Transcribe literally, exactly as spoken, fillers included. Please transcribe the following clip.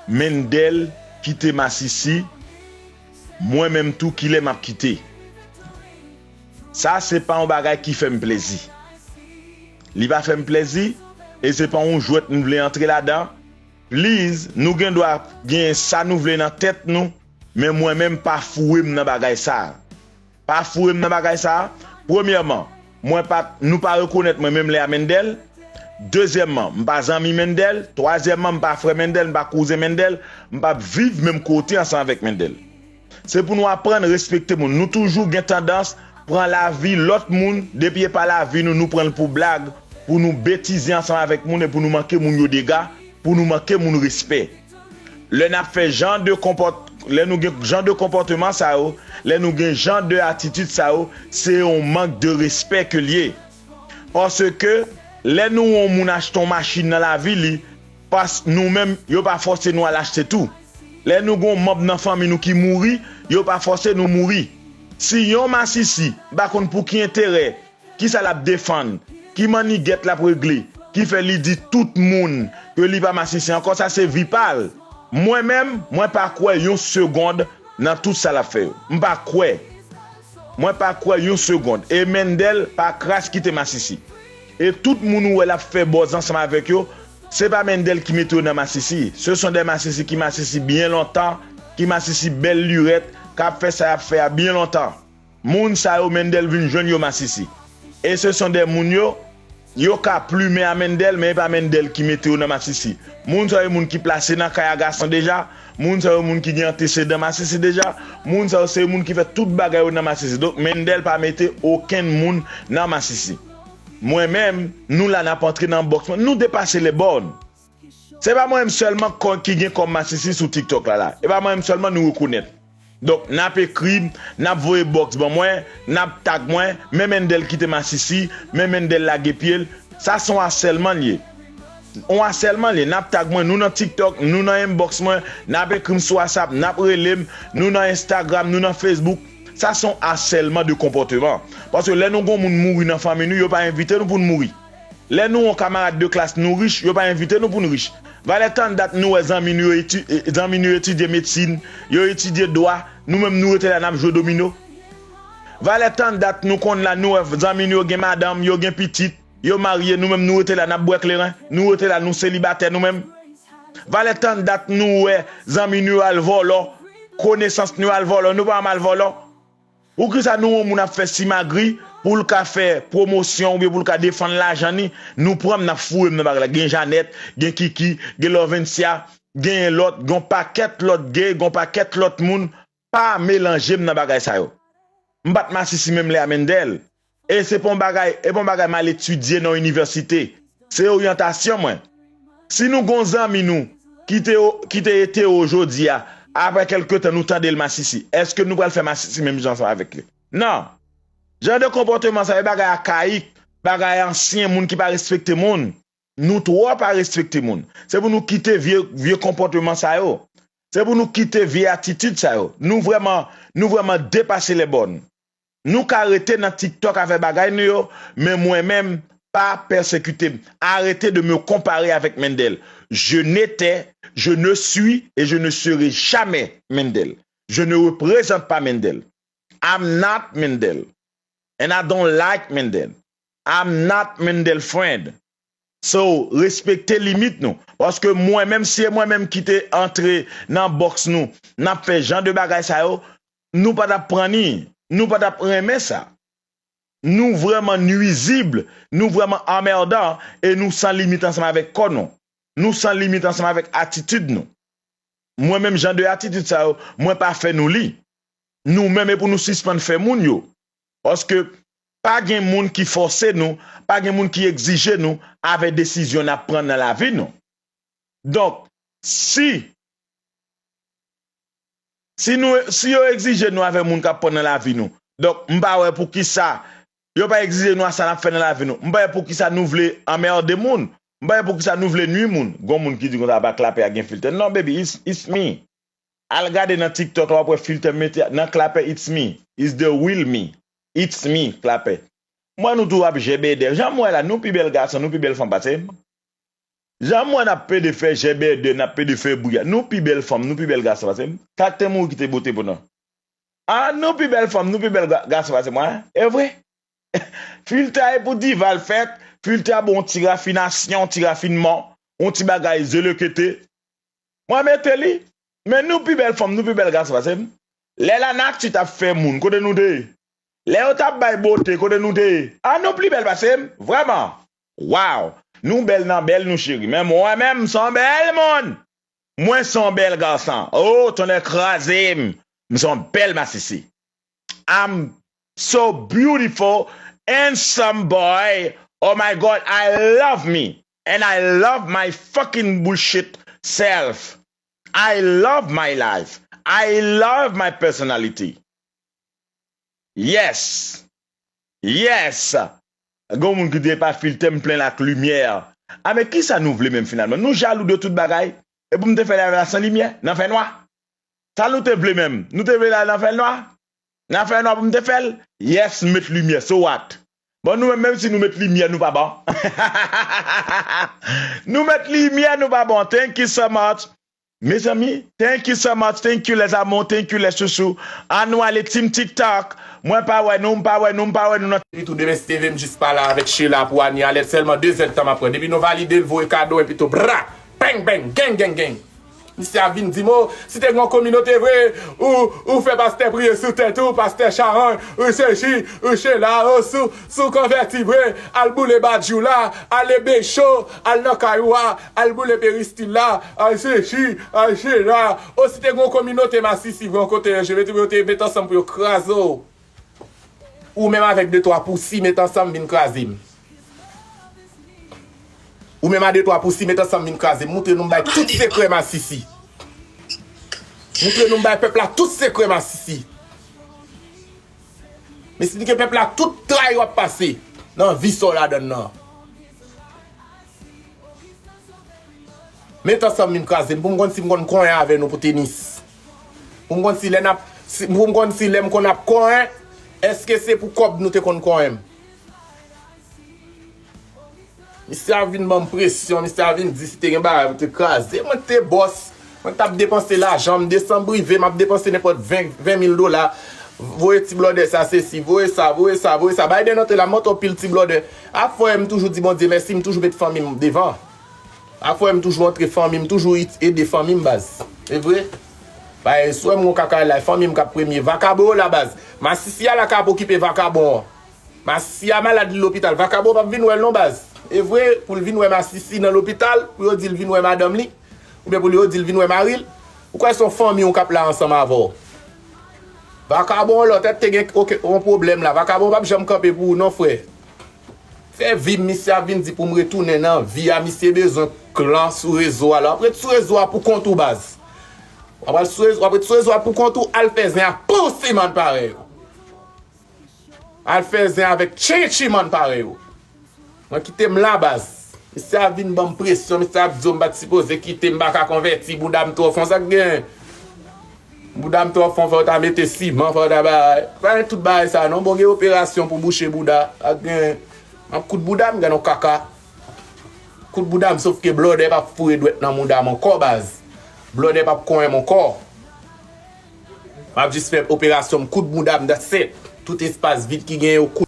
Mendel kite Masisi, mwen menm tou kilè m ap kite. Sa se pa yon bagay ki fè m plezi. Li pa fè m plezi, e se pa yon jwèt m vle antre ladan. Please, nou gen dwa gen sa nou vle nan tèt nou, men mwen menm pa foure m nan bagay sa. Pa foure m nan bagay sa. Premyèman, mwen pa, nou pa rekonèt mwen menm lè a Mendel. Dezyèmman, m pa zanmi Mendel. Twazyèmman, m pa frè Mendel, m pa kouzen Mendel, m p ap viv menm kote ansanm avèk Mendel. Se pou nou aprann respekte moun. Nou toujou gen tandans pran lavi lòt moun, depi e pa lavi nou, nou pran l pou blag, pou nou betize ansanm avèk moun e pou nou manke moun yo dega, pou nou manke moun respè. Lè n ap fè jan de konpòt, lè nou gen jan de konpòteman sa yo, lè nou gen jan de atitid sa yo, se yon mank de respè ke l ye. Paske lè nou wè yon moun achte yon machin nan lavi li, pas nou menm, yo pa fòse nou al achte tou. Lè nou gen yon manm nan fanmi nou ki mouri, yo pa fòse nou mouri. Si yon masisi, m pa konn pou ki enterè, kisa l ap defann, ki mannigèt l ap regle, ki fè li di tout moun ke li pa masisi ankò, sa se vi pa l. Mwen menm, mwen pa kwè yon segond nan tout sa l ap fè yo. M pa kwè. Mwen pa kwè yon segond. E Mendel pa kras kite masisi. E tout moun ou wè l ap fè bòz ansanm avèk yo, se pa Mendel ki mete yo nan masisi. Se son de masisi ki masisi byen lontan, ki masisi bèl lirèt, k ap fè sa y ap fè a byen lontan. Moun sa yo, Mendel vin jwenn yo masisi. E se son de moun yo, yo ka plimen a Mendel, men e pa Mendel ki mete yo nan masisi. Moun sa yo, moun ki plase nan kay a gason deja, moun sa yo, moun ki gen antesedan masisi deja, moun sa yo, se moun ki fè tout bagay yo nan masisi. Donk, Mendel pa mete okenn moun nan masisi. Mwen menm, nou la n ap antre nan bòks mwen, nou depase lè bòn. Se pa mwen menm sèlman ki gen kòm masisi sou TikTok la la. E pa mwen menm sèlman nou rekonèt. Donk, n ap ekri m, n ap voye bòks ban mwen, n ap tag mwen, men Mendel kite masisi, men Mendel lage pye l. Sa se yon asèlman l ye. Yon asèlman l ye. N ap tag mwen, nou nan TikTok, nou nan inbox mwen, n ap ekri m sou WhatsApp, n ap rele m, nou nan Instagram, nou nan Facebook. Sa se yon asèlman de konpòteman. Paske lè nou gon moun mouri nan fanmi nou, yo pa envite nou pou n mouri. Lè nou yon kamarad de klas nou rich, yo pa envite nou pou n rich. Valè tann dat nou wè zanmi nou yo eti- eh, zanmi nou yo etidye medsin, yo etidye dwa, nou menm nou rete la n ap jwe domino. Valè tann dat nou konn la nou wè zanmi nou yo gen madanm, yo gen pitit, yo marye, nou menm nou rete la n ap bwè kleren, nou rete la nou selibatè nou menm. Valè tann dat nou wè zanmi nou yo al vòlò, konesans nou yo al vòlò, nou pa janm al vòlò. Poukisa nou wè yon moun ap fè simagri pou l ka fè pwomosyon oubyen pou l ka defann lajan ni, nou pran m n ap foure m nan bagay la. Gen Janèt, gen Kiki, gen Lòvensia, gen lòt, gen yon pakèt lòt gay, gen yon pakèt lòt moun, pa melanje m nan bagay sa yo. M pa t masisi menm lè a Mendel. E se pa yon bagay, e pa yon bagay m al etidye nan yon inivèsite. Se oryantasyon mwen. Si nou gon zanmi nou ki te, ki te etero jodi a, apre kèlke tan nou tande l masisi, èske nou pral fè masisi menm jan ansanm avèk li? Non. Jan de konpòteman sa, e bagay akayik, bagay ansyen, moun ki pa respekte moun. Nou twò pa respekte moun. Se pou nou kite vye, vye konpòteman sa yo. Se pou nou kite vye atitid sa yo. Nou vrèman, nou vrèman depase lè bòn. Nou ka rete nan TikTok a fè bagay nou yo, men mwen menm, pa pèsekite m. Arrêtez de me comparer avec Mendel. Je n'étais, je ne suis et je ne serai jamais Mendel. Je ne représente pas Mendel. I'm not Mendel. And I don't like Mendel. I'm not Mendel friend. So, respekte limit nou. Paske mwen menm, si e mwen menm ki te antre nan bòks nou, n ap fè jan de bagay sa yo, nou pa t ap pran ni, nou pa t ap renmen sa. Nou vrèman nwizib, nou vrèman anmèdan, e nou san limit ansanm avèk kò nou. Nou san limit ansanm avèk atitid nou. Mwen menm jan de atitid sa yo, mwen pa fè nou li. Nou menm e pou nou sispann fè moun yo. Paske pa gen moun ki fòse nou, pa gen moun ki egzije nou avè desizyon n ap pran nan lavi nou. Donk, si, si nou, si yo egzije nou avè moun k ap pran nan lavi nou, donk, m pa wè poukisa yo pa egzije nou a sa n ap fè nan lavi nou. M pa wè poukisa nou vle anmède moun. M pa wè poukisa nou vle nwi moun. Gon moun ki di konsa pa klapè a gen filtè. Non, baby, it's, it's me. Al gade nan TikTok la, w ap wè filtè m mete nan klapè, it's me. It's the real me. It's me, klapè. M wè nou tou ap jèbèdè. Jan m wè la, nou pi bèl gason, nou pi bèl fanm pase m. Jan m wè n ap pede fè jèbèdè, n ap pede fè bri a. Nou pi bèl fanm, nou pi bèl gason pase m. Kat te mouri kite bote pou nou. Ah, nou pi bèl fanm, nou pi bèl ga- gason pase mwen. E vre. Filtè a e pou diva l fèt. Filtè a bon ti rafinasyon, ti rafinman, yon ti bagay zelekete. Mwen mete li. Men nou pi bèl fanm, nou pi bèl gason pase m. Lè lanati t ap fè moun, kote nou te ye? Lè yo t ap bay bote, kote nou te ye? Ah, nou pli bèl pase m, vrèman. Waw! Nou bèl nan bèl, nou cheri. Men mwen menm, m se yon bèl moun. Mwen se yon bèl gason. Oh, tonnè kraze m. M se yon bèl masisi. I'm so beautiful, handsome boy. Oh my God, I love me. And I love my fucking bullshit self. I love my life. I love my personality. Yes. Yes. Gen moun ki di pa filtè m plen l ak limyè. A men kisa nou vle menm finalman? Nou jalou de tout bagay. E pou m te fè live la san limyè, nan fè nwa? Sa nou te vle menm? Nou te vle la nan fè nwa? Nan fè nwa pou m te fè l? Yes, m met limyè, so what? Bon, nou menm, menm si nou met limyè, nou pa bon. Nou met limyè, nou pa bon. Thank you so much. Mezanmi, thank you so much, thank you les amours, thank you les chouchous. Ann nou ale team TikTok. Mwen pa wè nou, m pa wè nou, m pa wè nou nan. Epi tou demen si te vle m jis pale avèk Sheila pou Ania, lè sèlman de zèdtan m ap pran. Depi nou valide l, voye kado, epi tou bra, bang bang, gang gang gang. Misye ap vin di m, o, si te gen yon kominote vre, ou, ou fè pastè priye sou tèt ou, pastè Charon, ou Sechi, ou Chela, o, sou, sou konvèti vre, al boule badjou la, al ebe cho, al nan kay ou a, al boule peristil la, al Sechi, al Chela. O, si te gen yon kominote masisi vre, yon kote, je veux dire, yo te met ansanm pou yo kraze w. Ou menm avèk de twa pousi met ansanm vin kraze m. Ou menm a de twa pousi met ansanm vin kraze m. Moutre nou m bay tout sekrè masisi. Moutre nou m bay pèp la tout sekrè masisi. M esplike pèp la tout tray w ap pase nan vi sa w ladann nan. Met ansanm vin kraze m pou m konn si m konn konyen avè nou pou tenis. Pou m konn si lè n ap, si, pou m konn si lè m konn ap konyen, èske se pou kòb nou te konn konyen m? Misye a vin ban m presyon, misye a vin di si te gen bagay pou te kraze. Mwen te bòs, mwen t ap depanse lajan m, desanm rive, m ap depanse nenpòt ven, ven mil dola. Voye ti blòdè sa, sesi, voye sa, voye sa, voye sa. Biden antre la, montre yon pil ti blòdè. Afè m toujou di Bondye mèsi, m toujou met fanmi m devan. Afè m toujou antre fanmi m, toujou it- ede fanmi m, baz. E vre? Bagay sou m gon kaka la, fanmi m k ap premye. Vakabon yo la, baz. Masisi a la k ap okipe vakabon an. Masisi a malad, li lopital. Vakabon p ap vin wè l non, baz. E vre, pou l vin wè masisi nan lopital, pou yo di l vin wè madanm li, oubyen pou yo di l vin wè mari l, ou kwè se yon fanmi w k ap la ansanm avè w? Vakabon an lòt, èske te gen oke- yon pwoblèm la? Vakabon p ap janm kanpe pou ou non, frè. Fè vi m, misye ap vin di pou m retounen nan vi a, misye bezwen klan sou rezo a la. W ap ret sou rezo a pou kont ou, baz. W ap ret sou rezo, w ap ret sou rezo a pou kont ou, al fè zen a pou siman parèy ou. Al fè zen avèk tchetchiman parèy ou. Mwen kite m la, baz. Misye a vin ban m presyon, misye ap di w m pa t sipoze kite, m pa ka konvèti, bouda m twò fon, sa k gen? Bouda m twò fon, fò w ta mete siman, fò w ta ba. Pa gen tout bagay sa non, bon, gen operasyon pou bouche bouda, ak gen, m ap koud bouda m, gen yon kaka. Koud bouda m, sof ke blòdè p ap foure dwèt nan mouda m ankò, baz. Blòdè p ap konyen m ankò. M ap jis fè operasyon, m koud bouda m, that's it. Tout espas vid ki gen yo koud.